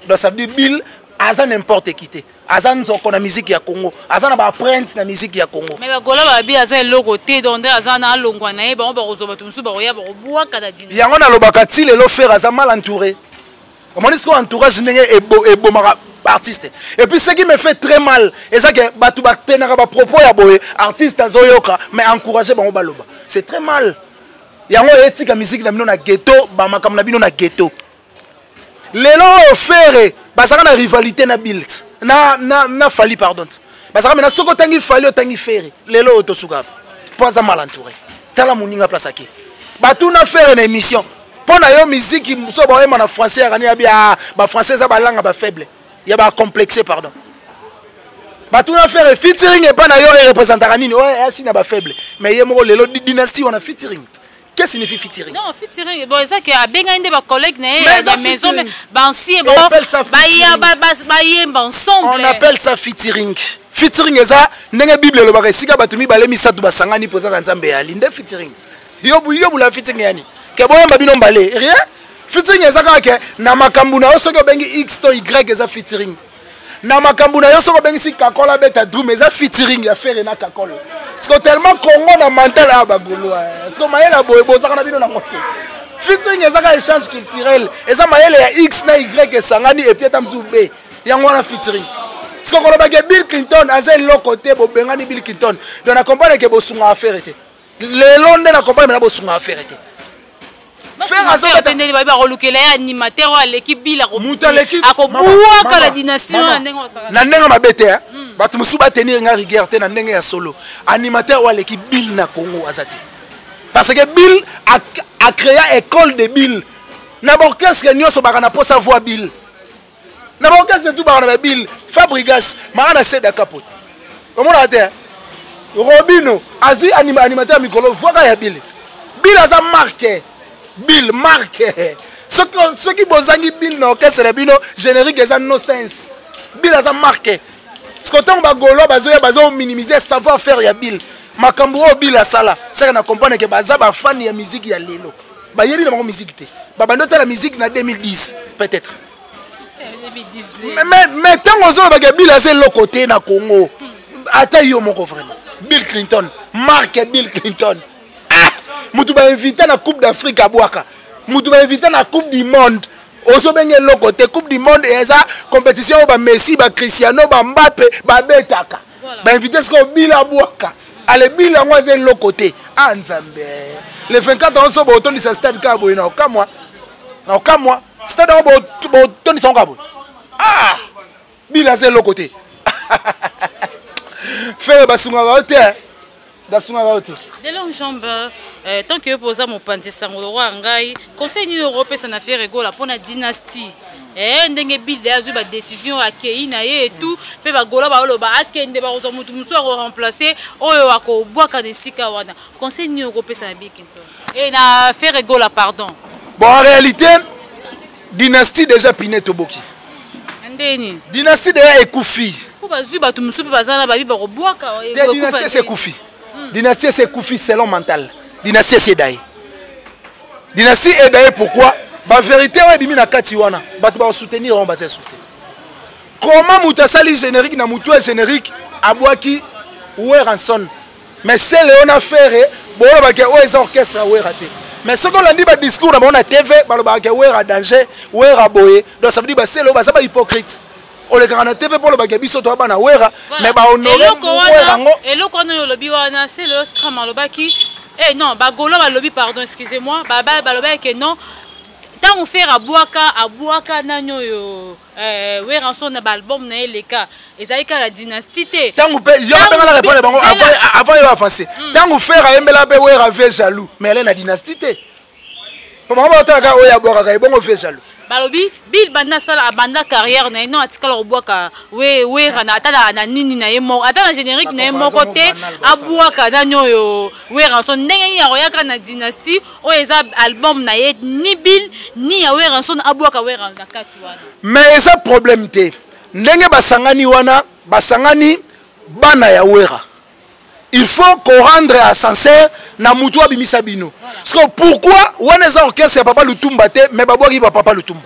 Donc ça veut dire Bill aza n'importe qui te. Aza nzoko na musique ya Congo, aza na ba prince na musique ya Congo. Mais ba Gola ba bi aza eloko te, donc nde aza na longwa na ye, bango ba kozwa bato mosusu ba koya ba kobwaka na dina. Yango na lobaka ti lelo Ferre aza mal entouré. Omoni siko entourage ndenge ebomaka artiste. Et puis ce qui me fait très mal, eza que bato ba tenaka ba propos ya boye, artiste azoyoka, mais encourager bango baloba. C'est très mal. Yango etika musique na bino na ghetto, ba makambo na bino na ghetto. Lelo oyo Ferre bazaka na rivalité na Bill, na Fally pardon. Bazaka mena soko tangi Fally otangi Ferre. Lelo oyo tosuka po aza mal entouré. Tala moninga place ake. Batuna Ferre na émission. Po na yo musique so ba oyemba na français ya kani ya bia ba français za balanga ba faible. Ya ba complexé pardon. Batuna Ferre featuring epa na yo e représentaka nini? Ouais, asi na ba faible. Mais ye moko lelo dynastie wana featuring. Qu'est-ce que signifie featuring? Non, featuring, bon, c'est que abenga inde ba collègue na ye, Mais ya ça maison, mais featuring. ba ancien, On bon, appelle ça ba ya, featuring. ba, ba, ba yemba ensemble. On appelle ça featuring. Featuring eza ndenge Bible elobaka esika bato mibale misato basangani mpo ezaka Nzambe ya ali. Nde featuring. Yo bu, yo bula featuring yani. Ke boyemba bino mbale, rien. Featuring eza kaka ke na makambo na yo soki obengi X to Y eza featuring. Na makambo na yo soki obengisi Kakola beta drum eza featuring ya Ferre na Kakola. Parce que tellement Congo na mental ya ba Gaulois. Parce que mayele ya boye bozaka na bino na ngote. Featuring eza kaka échange culturel, eza mayele ya X na Y esangani et puis ata mosusu B. Yango wana featuring. Parce que koloba ke Bill Clinton aza eloko te, bobengani Bill Clinton. Donc na comprendre ke bosunga affaire te. Lelo nde na comprendre na bosunga affaire te. Frère, Frère, azo beta ndenge babi bakolukela ye animateur oyo aleki Bill Moto aleki akobwaka Mama, la dynastie mama. wana ndenge osaka. Na ndenge mabe te, hein? Bato mosusu batenir nga rigueur te na ndenge ya solo. Animateur oyo aleki Bill na Congo aza te. Parce que Bill a créé école de Bill. Na orchestre nyonso baka na posa voix Bill. Na orchestre tout baka na ba Bill, Fabregas, maka na Seda Capote. Omona te. Robino azui animateur mikolo voix ya Bill. Bill aza marque. Bill marque. Soki bozangi Bill na orchestre na bino, générique eza no sense. Bill aza marque. Parce que ntango bagaulois bazoya bazo minimiser savoir faire ya Bill. Makambo oyo Bill asala, saka na comprendre que baza ba fan ya musique ya lelo. Bayebi na bango musique te. Babandi otala musique na 2010 peut-être. Mais ntango ozolobaka Bill aza eloko te na Congo. Ata yo moko vraiment. Bill Clinton, marque Bill Clinton. Ah! Mutu ba invité na Coupe d'Afrique abwaka. Mutu ba invité na Coupe du Monde. Ozobenge eloko te. Coupe du Monde eza compétition oyo ba Messi, ba Cristiano, ba Mbappé babetaka. Ba invité sikoyo Bill abwaka. Ale Bill yango aza eloko te. Ah Nzambe. Le 24 ans so botondisa stade kaka boye na okamwa. Na okamwa. Stade yango botondisa yango kaka boye. Ah! Bill aza eloko te. Frère basungaka yo te. Basungaka yo te. De longue jambe, tant que poza mopanzi sango roi ngai, conseil nini okopesa na Ferre Gola pona dynastie? Ndenge Bill azwi ba décision akei na ye et tout, pe ba Gola ba oloba akende ba kozwa mutu musu ako remplacer oyo akobwaka na esika wana. Conseil nini okopesa na Bill Clinton? Et na Ferre Gola pardon. Bon, en réalité, dynastie déjà pine toboki. Ndeni. Dynastie déjà ekufi. Po bazwi bato mosusu pe baza na babi bakobwaka, Te, dynastie c'est ekufi. Dynastie c'est ekufi selon mental. Dynastie c'est daye. Dynastie est daye pourquoi? Ba vérité oyo ebimi na kati wana, bato ba soutenir on baza soutenir. Comment mutu asali générique na mutu ya générique abwaki Werrason? Mais c'est Léona Ferre, bolobaka oyo eza orchestre ya Werra te. Mais soki olandi ba discours na bango na TV, balobaka ke Werra danger, Werra boye. Donc ça veut dire ba c'est Léo baza ba hypocrite. Olekaka na TV po olobaka biso to bana Werra, mais ba honorer Werra yango. Eloko wana oyo olobi wana, c'est Léo Scram alobaki, eh non, ba Gaulois balobi pardon, excusez-moi, ba ba balobaki ke non. Tango Ferre abwaka, abwaka nani oyo, Werrason na ba album na ye leka ezalaki kaka la dynastie te. Tango pe yo abenga la répondre bango avant yo avancer. Tango Ferre ayembela pe Werra ve jaloux, mais elle est na dynastie te. Po bango batalaka oyo abwakaka ebongo ve jaloux. Balobi Bill banda sala abanda carrière na ye non atikala kobwaka we Werra na ata na nini na ye moko ata na générique na ye moko te abwaka nani oyo Werrason ndenge nini akoyaka na dynastie oyo eza album na ye ni Bill ni ya Werrason abwaka Werra na kati wana. Mais eza problème te ndenge basangani wana basangani bana ya Werra. Il faut qu'on rendre ascenseur na mutu abimisa bino. Parce que pourquoi wana eza orchestre ya papa Lutumba te mais babwaki ba papa Lutumba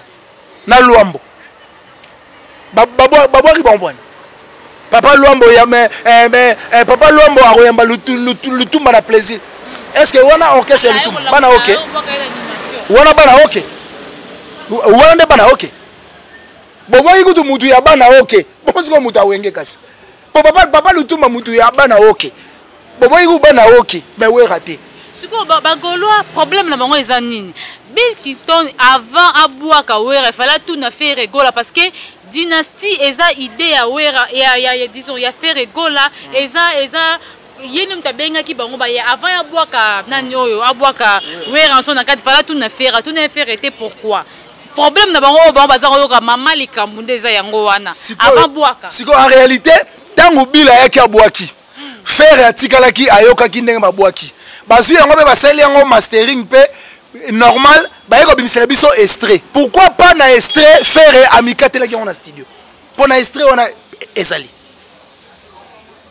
na Luambo. Babwaki bango bwana. Papa Luambo ya mais, eh, mais, eh, papa Luambo akoyamba Lutumba na plaisir. Est-ce que wana orchestre ya Lutumba bana OK? Wana bana OK. Wana nde bana OK. Bobwaki kutu mutu ya bana OK. Bongo sikoyo mutu awenge kasi. Po papa Lutumba mutu ya bana OK. Boboyi ku bana OK, mais Werra te. Sikoyo ba Gaulois problème na bango eza nini? Bill Clinton avant abwaka Werra, il fallait tout na Ferre Gola parce que dynastie eza idée ya Werra ya, ya, ya, disons ya Ferre Gola eza, eza ye nde moto abengaki bango baye avant ya bwaka nani oyo abwaka Werrason na kati, fallait tout na Ferre, tout na Ferre te pourquoi? Problème na bango oyo bango baza koyoka mama likambo nde eza yango wana. Sikoyo, Avant bwaka. Sikoyo en réalité tango Bill ayaki abwaki, Ferre atikalaki ayokaki ndenge babwaki. Bazwi yango pe basali yango mastering pe normal, baye kobimisela biso extrait. Pourquoi pas na extrait Ferre amikatelaki yango na studio? Po na extrait wana ezali.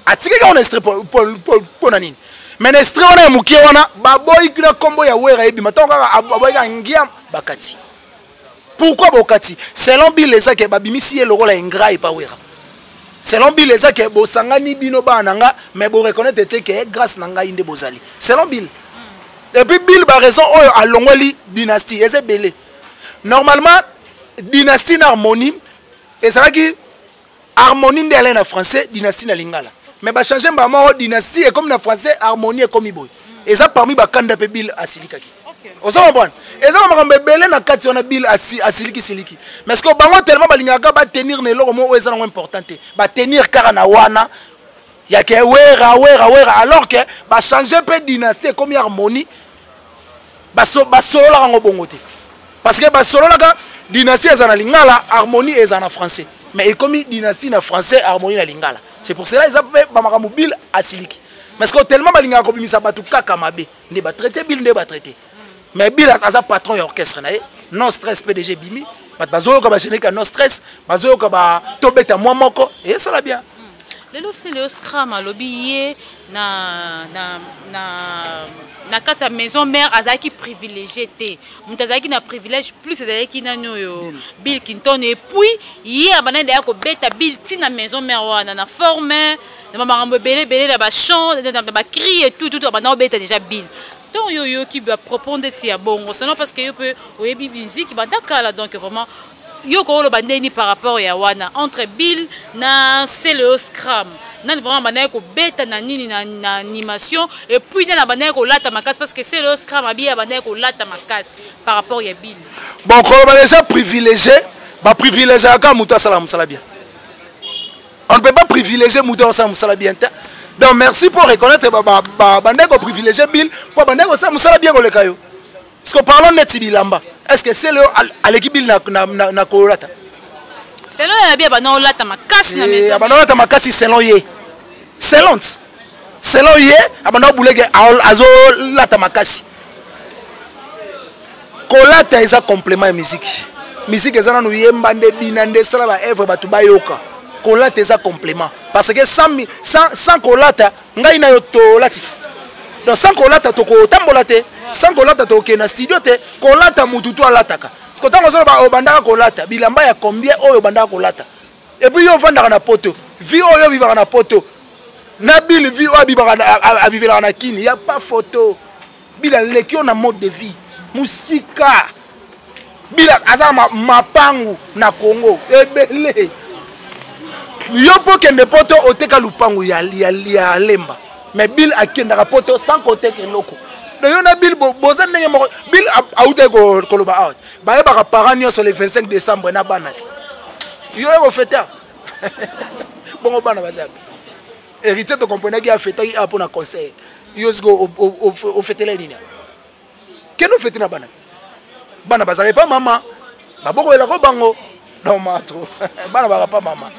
Atikaki yango na extrait po na nini? Mais na extrait wana ya mokie wana baboyi kuna kombo ya Werra ebima. Tango kaka aboyi kaka ngiam bakati. Pourquoi bokati? Selon Bill ezake babimisi ye lokola ingrat epa Werra. Selon Bill ezake bosangani bino bana na nga mais bo reconnaître te que grâce na ngai nde bozali. Selon Bill. Et puis Bill ba raison oyo alongoli dynastie eza ebele. Normalement dynastie na harmonie ezalaki harmonie nde alai na français, dynastie na lingala. Mais ba changer mbala moko dynastie ekomi na français, harmonie ekomi boye. Eza parmi ba kanda pe Bill asilikaki. Ozo comprendre? Eza ba makambo ebele na kati wana Bill asiliki siliki. Mais ce que bango tellement balingaka ba tenir na eloko moko eza nango important te. Ba tenir kaka na wana ya ke wera wera wera alors que ba changer pe dynastie comme harmonie. Basololaka yango bongo te. Parce que basololaka dynastie eza na lingala, harmonie eza na français. Mais ekomi dynastie na français, harmonie na lingala. C'est pour cela eza pe ba makambo Bill asiliki. Mais ce que tellement balingaka kobimisa bato kaka mabe. Nde ba traité Bill nde ba traité. Mais Bill aza patron ya orchestre na ye. Non stress PDG bimi. Bato bazoyoka ba générique non stress, bazoyoka ba tobeta mwa moko et ça la bien. Lelo c'est le Scram alobi ye na kati ya maison mère azalaki privilégié te. Moto azalaki na privilège plus azalaki nani oyo Bill Clinton et puis ye abandaki d'ailleurs kobeta Bill ti na maison mère wana na forme na makambo ebele ebele na ba chant na ba cri et tout tout abandaki kobeta déjà Bill. Donc yo yoki ba propos ndeti ya bongo sinon parce que yo pe oyebi musique banda kala donc vraiment yo koloba ndeni par rapport ya wana entre Bill na Celeo Scram nani vraiment bandaki kobeta na nini na animation et puis nani bandaki kolata makasi parce que Celeo Scram abi bandaki kolata makasi par rapport ya Bill. Bon koloba déjà privilégié ba privilégié ka mutu asala musala bien. On ne peut pas privilégier mutu asala musala bien te. Donc merci pour reconnaître ba bandaki ko privilégier Bill pour bandaki kosala musala bien koleka yo. Parce que parlons net bilamba. Est-ce que c'est le à l'équipe Bill na kolata? C'est le bien ba na olata makasi na maison. Ba na olata makasi selon ye. Selon. Selon ye, abanda buleke azo lata makasi. Kolata eza complément ya musique. Musique eza nanu yemba nde bina nde sala ba œuvre bato bayoka. Kolata eza complément parce que sans kolata ngai na yo tolati te. Donc sans kolata tokotambola te, sans kolata tokokende na studio te, kolata mutu to alataka. Parce que ntango ozoloba obandaka kolata bilamba ya combien oyo obandaka kolata. Et puis yo ovandaka na poto, vie oyo ovivaka na poto na Bill vie oyo abibaka avivelaka na Kini, y a pas photo. Bill aleki yo na mode de vie musika. Bill aza mapangu na Congo ebele. Yo po kende poto oteka lupangu ya Lemba. Mais Bill akendaka poto sans koteka eloko. Donc yo na Bill boza ndenge moko. Bill autaki koloba awa. Bayebaka parents nyonso le 25 décembre na bana te. Yo oyo kofeta. Bongo bana baza wapi? Héritier to comprenaki afetaki awa mpona concert. Yo siko ofetela nini? Kende ofete na bana. Bana bazalaki pa mama. Babokoyelako bango. Non, matro. Bana baka pa mama.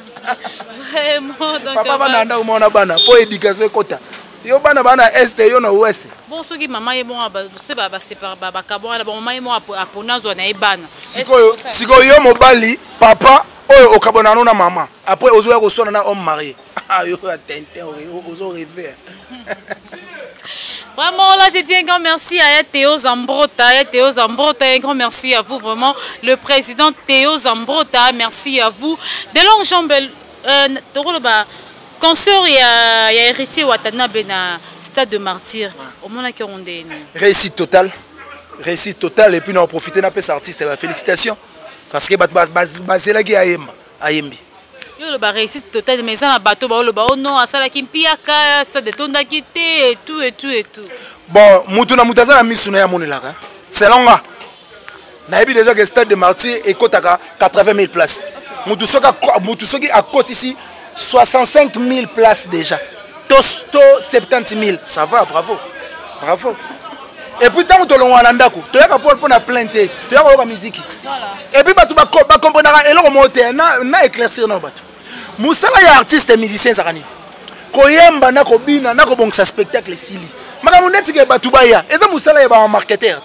Vraiment, donc, papa bana ndako mona bana po éducation ekota. Yo bana bana est yo na ouest. Bon soki mama ye bon ba se ba ba sépare ba ba kabwana bon mama ye bon apona zo na ye bana. Sikoyo sikoyo yo mobali papa oyo okabona no na mama. Après ozo ya kosona na homme marié. Ah yo ya tintin ozo rêver. Vraiment, là, j'ai dit un grand merci à Théo Zambrota. À Théo Zambrota, un grand merci à vous, vraiment. Le président Théo Zambrota, merci à vous. De longues jambes, concert, il y a Héritier Watanabe na Stade de Martyrs. Au moins, qui ont des Réussite totale. Réussite totale. Et puis, nous avons profité d'un peu artiste. Félicitations. Parce que Bazela qui a ayembi. Yo loba réussite totale mais ça na bateau ba loba oh non asala ki mpiaka stade etondaki te et tout et tout et tout. Bon mutu na mutu aza na misu na ya monelaka. Selon nga nayebi déjà que stade de Martyrs ekotaka 80 000 places. Mutu soki akotisi 65 000 places déjà. To 70 000, ça va, bravo. Bravo. Et puis tant que tolongwa na ndako, toyaka po na plainte, toyaka koyoka musique. Et puis bato bakomprenaka eloko moko te, na éclaircir na bato. Mosala ya artiste et musicien ezalaka nini? Koyemba na kobina na kobongisa spectacle esili. Makambo neti ke bato baya, eza mosala ya ba marketeur.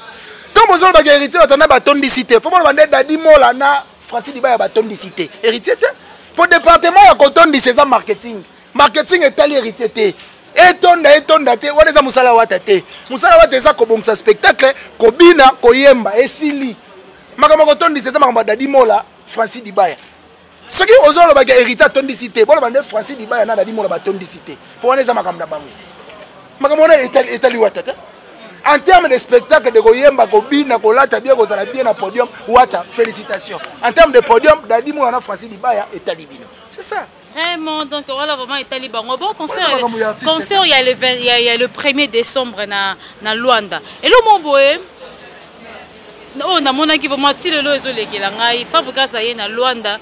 Tant bozoloba ke héritier bato na batondisi te, faut boloba nde Dadi Mola na Francis Dibaya batondisi te. Héritier te. Po département ya kotondisa eza marketing. Marketing etali héritier te. Etonda, etonda te, wana eza mosala wata te. Mosala wata eza kobongisa spectacle, kobina, koyemba, esili. Makambo kotondisa eza makambo ya Dadi Mola, Francis Dibaya. Soki ozoloba ke héritier atondisi te, boloba nde Francis Dibaya na Dadi Mola batondisi te. Po wana eza makambo na bango. Makambo wana etali wata te. En termes de spectacle, de koyemba, kobina, kolata bien, kozala bien na podium, wata, félicitations. En termes de podium, Dadi Mola na Francis Dibaya etali bino. C'est ça. Vraiment, donc voilà vraiment etali bango. Bon concert, Ouais, c'est makambo ya artiste. concert, il y a le vingt, il y a, il y a le 1er décembre na Luanda. Et le mon boé, Oyo namonaki vraiment ti lelo ezolekela ngai. Fabrigas aye na Luanda,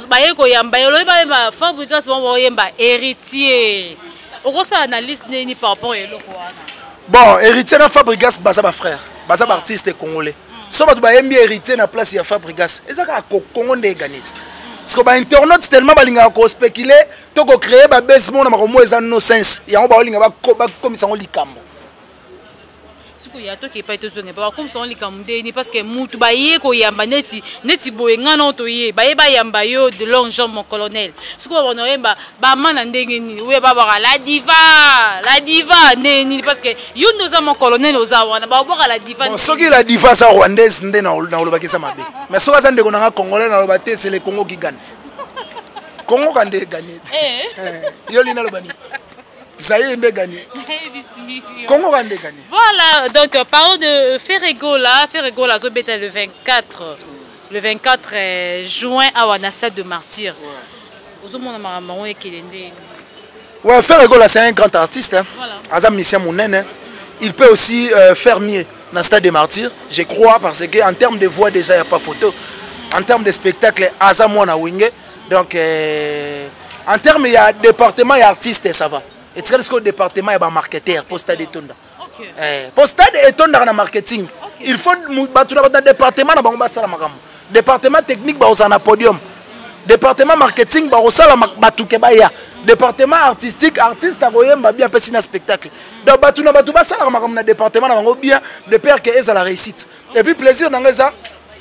baye koyamba ye, olobi bayemba Fabrigas, bango baoyemba Héritier. Okosala na liste nini par rapport ya eloko wana? Bon, Héritier na Fabrigas baza bafrère, baza baartiste congolais. So bato bayembi Héritier na place ya Fabrigas, eza kaka Congo nde egani ti, parce que bainternaute tellement balingaka kospéculer to kocréer babase moko na makambo eza no sens. Yango baolinga bakomisa yango likambo. Sikoyo ya toki epai tozonga, bakomisa yango likambo ndeni? Parce que mutu baye koyamba neti boye, ngai nao toye, baye bayamba yo de longue jambe, mon colonel. Sikoyo babana oyemba bama na ndenge nini? Oyo babaka la diva, la diva ndenge nini? Parce que yo nde oza mon colonel, oza wana, babwaka la diva. Bon, soki la diva aza rwandaise nde naolobaki eza mabe, mais soki aza ndeko nanga congolais, naloba te. C'est le Congo qui gagne. Congo ka nde eganye. Yo lina aloba nini? Zaïre nde gagné, Congo ka nde gagné. Voilà, donc parlons de Ferre Gola. Ferre Gola azobeta le 24, le 24 juin awa na stade de Martyr. Ozomona makambo yango ekende ndenge? Ouais, Ferre Gola, c'est un grand artiste, hein. Voilà. Aza musicien monene. Il peut aussi faire mieux dans le stade des Martyrs, je crois, parce que en termes de voix déjà, il n'y a pas photo. En termes de spectacle, aza mwana Wenge. Donc, en termes, il y a département et artiste, ça va. Et très ce département, il y a un marketeur pour stade etonda. Pour stade etonda, na marketing. Il faut bato na département na bango basala makambo. Département technique ba na podium. Département marketing ba osala bato ke baya. Département artistique, artiste akoyemba bien apesi na spectacle. Donc bato na bato basalaka makambo na département na bango bien, de peur que ezala réussite. Et puis plaisir na ngai eza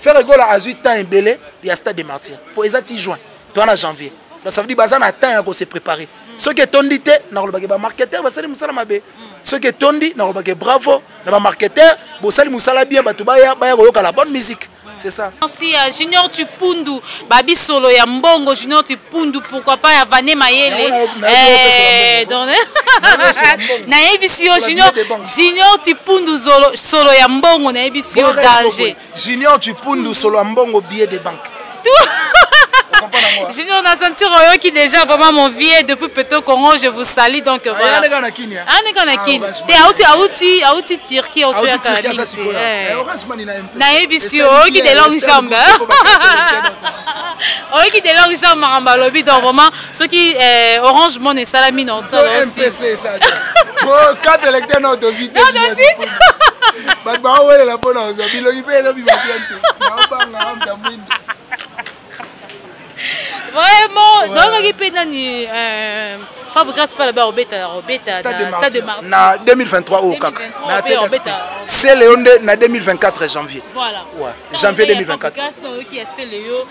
Ferre Gola azwi temps ebele ya stade de Martyr. Po eza ti juin, to na janvier. Donc ça veut dire baza na temps ya ko se préparer. Soki etondi te, nakolobaki bamarketeur basali mosala mabe. Soki etondi, nakolobaki bravo na bamarketeur, bosali mosala bien, bato baya, baya koyoka la bonne musique. C'est ça. Merci à Junior Tupundu, Babi Solo ya Mbongo, Junior Tupundu, pourquoi pas ya Vané Mayele. Donc, nayebisi yo Junior, Junior Tupundu solo ya Mbongo, nayebisi yo danger. Junior Tupundu solo ya Mbongo, billet de banque. Tout. Junior, on a senti Royo qui déjà vraiment mon vieux depuis Petit Congo, je vous salue, donc Ah, voilà. yana kaka na Kini, hein? Ah, neka na Ah, Kini. Orange Te Money. auti auti Turquie, auti Auti ya Turquie, Kala ça, mingi. c'est quoi? Eh. Eh, Orange Money na M-Pesa. Nayebisi yo, Et ça, oyoki de longues Western jambes, Group, hein. faut pas faire Oyoki de longues jambes, makambo alobi. Donc vraiment soki Orange Money esalami na To osala aussi. MPC, ça. Po 4 électeurs na tozwi te. Non, tozwi te. Bato baowelela mpona kozwa bilongi mpe ezobima bien te. Naobanga amta mwindu. Vraiment, donc mpe nani, Fabrigas mpe alobi obeta Stade na stade de Martyr. Na 2023 oyo kaka. 2023 Na mpe obeta. Sele yo nde na 2024 janvier. Voilà. Ouais, janvier 2024. Fabrigas na oyoki ya sele, yo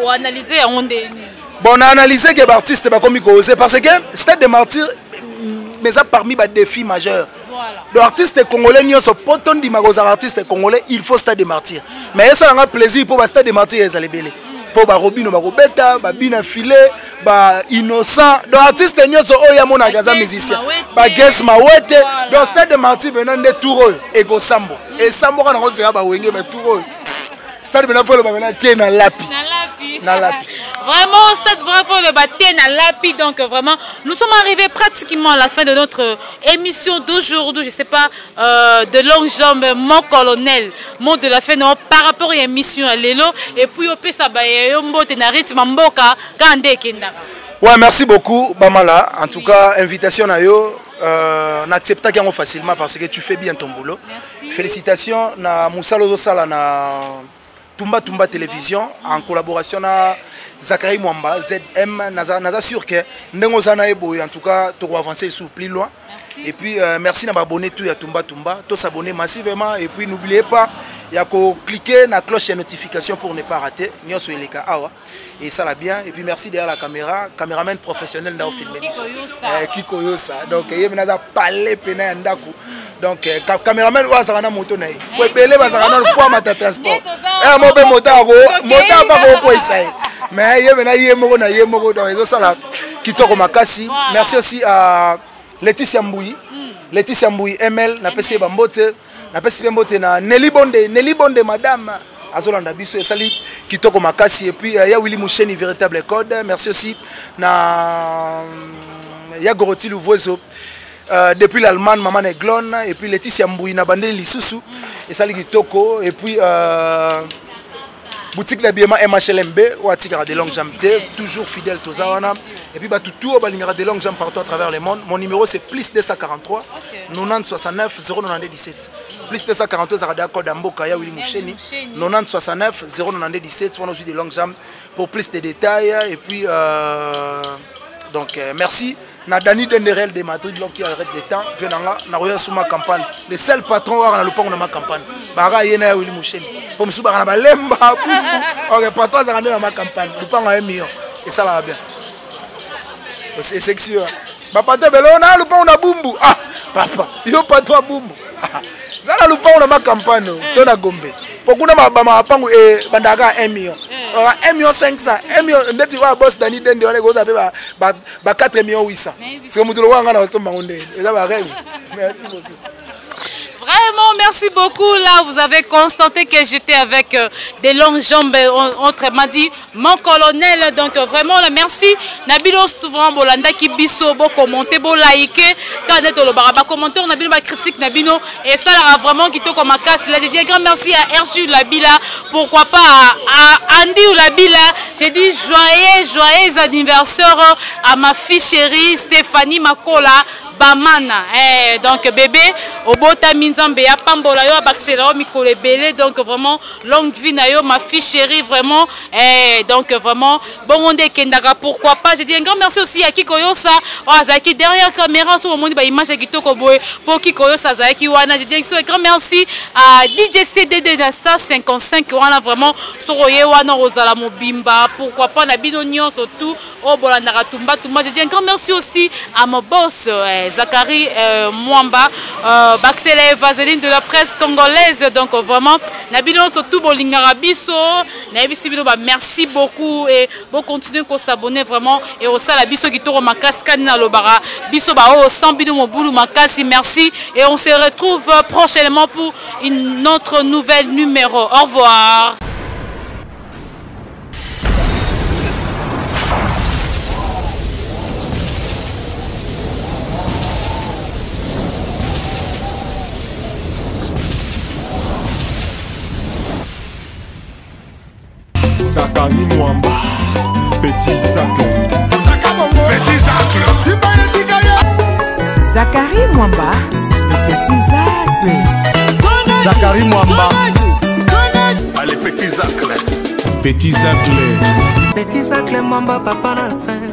oanalyse yango nde nini? Bon, on a analysé que l'artiste bakomi koose parce que stade de Martyr mais eza parmi badéfi majeur. Donc artiste congolais nyonso, po tondima kozala artiste congolais, il faut stade de Martyr. Mais esalanga plaisir mpo bastade de Martyr ezala ebele, mpo barobino bakobeta, babina filet, bainnocent. Donc artiste nyonso oyo amonaka aza Bages musicien, Mawete. Bages Mawete. Voilà. Donc stade de Martyr mpena nde tour oyo ekosambwa, esambwaka nango zela bawenge, mais tour oyo stade mpena faut eloba mpena te na lapi. Na lapi. Na lapi. Vraiment, stade vraiment le bâté na lapi. Donc vraiment, nous sommes arrivés pratiquement à la fin de notre émission d'aujourd'hui. Je sais pas, de longues jambes, mon colonel, mot de la fin, non, par rapport à l'émission à Lelo. Et puis, opesa ba yo mbote na rythme mboka, kande kendaka. Ouais, merci beaucoup, Bamala. En tout cas, invitation na yo, n'accepta yango facilement parce que tu fais bien ton boulot. Merci. Félicitations na mosala ozosala na Tumba Tumba Télévision en collaboration na Zachary Mwamba ZM. Naza sûr que ndenge oza na ye boye, en tout cas, toko avancer sous plus loin. Merci. Et puis merci na abonné tout ya Tumba Tumba, tous s'abonner massivement et puis n'oubliez pas ya ko cliquer na cloche de notification pour ne pas rater nyonso eleka awa. Et ça l'a bien. Et puis merci derrière la caméra, caméraman professionnel ndao filmer biso. Kiko Yosa. Kiko Yosa. Donc ye naza parler pena ya ndako. Donc caméraman oyo azalaka na moto na ye. Po ebele bazalaka na fois mata transport. Nde toza Eh, mo pe moto ako, Tokei. moto pa ko koisa ye. Mais ye mena ye moko na ye moko, donc ezosala kitoko makasi. Voilà. Merci aussi à Laetitia Mbouyi. Laetitia Mbouyi ML napesi ye bambote. Napesi pe mbote na Nelly Bonde, Nelly Bonde madame. Azolanda biso esali kitoko makasi. Et puis ya Willy Moucheni, véritable code. Merci aussi na ya Goroti Louvoiso, depuis l'Allemagne, maman Neglon, et puis Laetitia Mbouyi na bandeli lisusu. Esali kitoko et puis boutique d'habillement MHLMB oyo atikaka de longue jambe te, toujours fidèle toza wana. Et puis bato tout oyo balingaka de longue jambe partout à travers le monde, mon numéro c'est plus 243 90 69 092 17. Plus 243 ezalaka deya code ya mboka ya Willy Musheni, 90 69 092 17 wana ozwi de longue jambe pour plus de détails. Et puis donc merci na Dani Denderel de Madrid, l'homme qui arrête le temps, vient nanga na roya sous ma campagne, le seul patron waka na lopango na ma campagne bara ye na ya Willy Musheni po mosusu baka na balemba. Ok, patron azalaka nde na ma campagne, lopango ya million esalaka bien, eseksi yo bapatron ebele na lopango na Bumbu. Ah papa, yo patron ya Bumbu za na lopango na ma campagne to na Gombe, po kuna bamapango ebandaka 1 million, 1 million 500, 1 million. Ndeti oyo boss Dani Dende wana ekozala mpe ba 4 millions 800. Parce que moto lokola nga na osomba ngo ndenge eza ba rêve. Merci beaucoup. Vraiment, merci beaucoup. Là, vous avez constaté que j'étais avec des longues jambes, autrement dit, mon colonel. Donc, vraiment, là, merci. Na bino, souvent, bolandaki biso, bo commenter, bo liker. Quand on est au bar, ba commenter, on a bino, ba critique, na bino. Et ça, là, vraiment, qui comme ma casse. Là, j'ai dit un grand merci à Hersu Labila. Pourquoi pas à Andy Labila. J'ai dit joyeux, joyeux anniversaire à ma fille chérie, Stéphanie Makola Bamana. Eh, donc bébé, obotami Nzambe ya pambola yo, abakisela yo mikolo ebele. Donc vraiment longue vie na yo, ma fille chérie, vraiment. Eh, donc vraiment bongo nde ekendaka, pourquoi pas. Je dis un grand merci aussi à Kiko Yosa oyo azalaki derrière caméra, so omoni ba image ya kitoko boye po Kiko Yosa azalaki wana. Je dis un grand merci à DJ CDD na 155 wana, vraiment soko ye wana ozala mobimba, pourquoi pas na bino nyonso tout oyo bolandaka Tumba Tumba. Je dis un grand merci aussi à mon boss Zachary Mwamba, Baxele Vaseline de la presse congolaise. Donc vraiment na bino surtout bolingaka biso, nayebisi bino ba merci beaucoup et bo continuer ko s'abonner vraiment et osala biso kitoko makasi kani na lobara biso ba oyo sans bino mobulu makasi. Merci et on se retrouve prochainement pour une autre nouvelle numéro. Au revoir. Zakari Mwamba, Petit Zacle. Petit Zacle. Zakari Mwamba, Petit Zacle. Zakari Mwamba. Allez, Petit Zacle. Petit Zacle. Petit Zacle Mwamba, papa na prince.